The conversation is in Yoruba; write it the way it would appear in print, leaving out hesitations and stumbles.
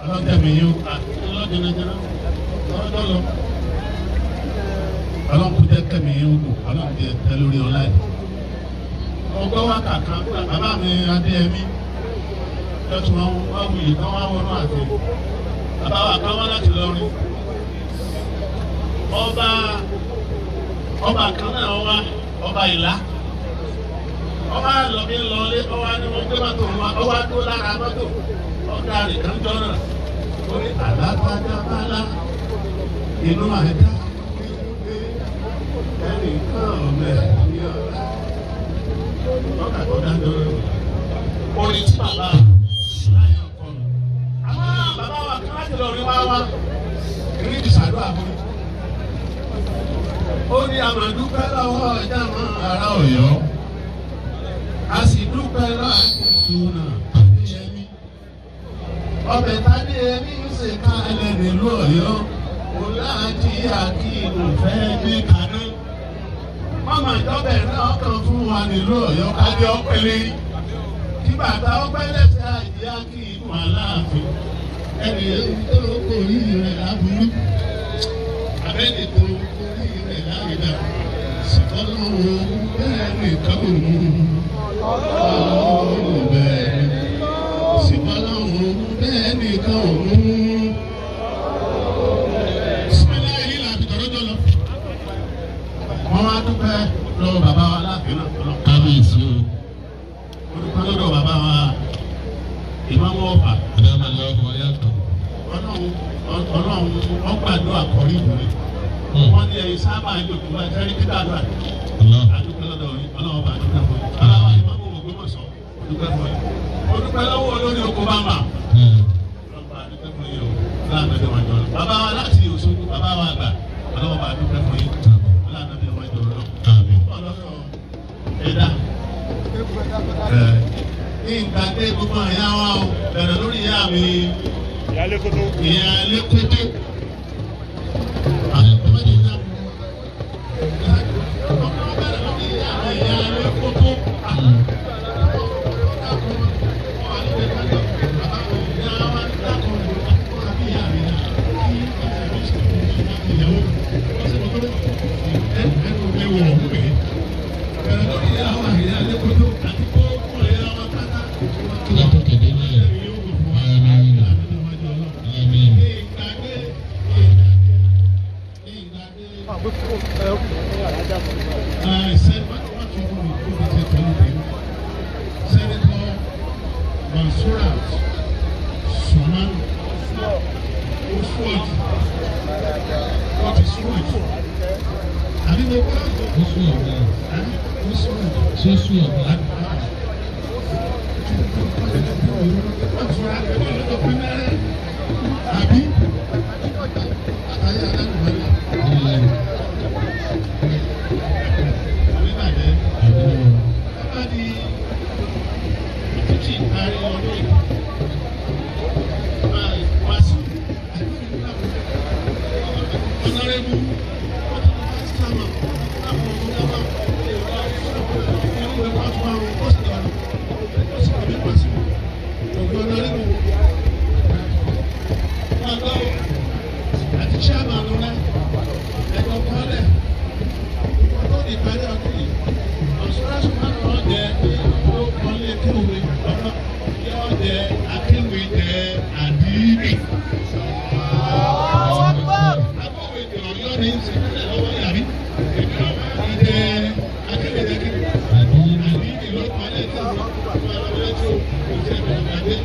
Ọlọ́jẹ̀mí yóò ọlọ́jẹ̀nẹ́jẹ̀nẹ́ ọlọ́jọ́ lọ. Ọlọ́run kò jẹ́ kẹ́mi yóò gùn ọlọ́run jẹ́ tẹ́ lórí ọlá yìí. Ọgbọ́n wa kàkà bàbá mi Adéyẹmí lọ́tún wọn wá wuyì kán wá wọnú àti bàbá wa kán wá láti lọrin. Ọba ọba kan náà wá ọba ìlá. Ọba lọ́bí lọlé ọba ni wọ́n gbé mọ́tò wọn ọba dó lára mọ́tò ọ̀gá rẹ̀ kan jọ náà. Ó ní àlábájábálá inú àdá ẹnìkan ọ̀mẹ́ ní ọ̀la. Ọkà tó dájọ́ rẹ̀. Orin tí bàbá láyé ọkọ mi. Àmọ́ bàbá wa kan láti lọ rí wá wá. Ìrìn ti ṣàdúrà fún mi. Ó ní àmàdúpẹ́ lọ́wọ́ ọjà mọ́ ará Ọ̀yọ́. A sì dúpẹ́ lọ́wọ́ àti ìṣúná Adéyẹmí. Ọbẹ̀ tádéyẹmí ń ṣe ká ẹlẹ́ nílùú Ọ̀yọ́. Ọlájí Akíìlú fẹ́ gbé kaná. Mọ́mọ́ ìjọba náà kan fún wa nílùú Ọ̀yọ́ kájọ pẹ̀lẹ́. Kí bàtà ọpẹ́ lẹ́sẹ̀ àìdí Akíìlú Aláàfin. Ẹnì tó kò rí rẹ̀ láburú. Abẹ́ni tó kò rí rẹ̀ láyìdá. Sìkọ́lọ́wọ́ bẹ́ẹ̀ nìkan òun. Ọlọ́run bẹ́ẹ̀ ni. Sìkọ́lọ́wọ́ bẹ́ẹ̀ nìkan òun. Wọ́n wá dúpẹ́ lọ́wọ́ bàbá wa láàfin náà lọ. Kábíyèsí o. Mo dúpẹ́ lọ́dọ̀ bàbá wa Ìmáàmù Ọ̀fà. Adámọ̀lọ́wọ́ ayáàtọ̀. Ọlọ́run wọ́n gbàdúrà kọrí ìlú rẹ̀. Wọ́n ní ẹyin sábà ń jòkó wá sẹ́rí gbígbàdúrà. Adúpẹ́ lọ́dọ̀ yín, Ọlọ́run bá dúpẹ́ fún yín. Bàbá wa Ìmáàmù Ògbómọ̀ṣọ́, mo dúpẹ́ fún yín. Mo dúpẹ́ lọ́wọ́ olórí oko bàmà. Ọlọ́run bá dúpẹ́ fún yín o. Láàbẹ̀dẹ̀ wọn jọ lọ. Bàbá wa láti Òṣogbo, bàbá wa àgbà. Ọlọ́run bá dúpẹ́ fún yín. Láàbẹ̀dẹ̀ wọn jọ lọ. Ẹ̀dá ní ìgbàgbé gbogbo àyà wa o bẹ̀rẹ̀ lórí ìyá mi ìyá Lẹ́kọ́tọ́ ìyá Lẹ́kọ́tọ́ Senator Mansurat Suman Oswald what is Sword? Àbí mo kọ́ Ó sùn ọ̀gá. Àbí àtàyè àdánù. Àbí bàjẹ́. Bá di títí ìparí ọdún yìí. Máa wá sí ọ̀nàrẹ́bù àti chairman rẹ ẹ̀kọ́ kọ́lẹ̀ tó ní ìparí ọdún yìí ọ̀ṣunráṣun máa ń jẹ ó kọ́lé kéwì ọmọ yóò jẹ akéwì jẹ àdìrí. Akéwì jẹ Ọ̀yọ́ ní ìsìnkú lọ́wọ́ yàrá èmi náà máa ń jẹ akéwì jẹ kí àdìrí ló kọ́lé kéwì ọmọ lọ́wọ́ tó kò jẹ́ ìgbàgbé.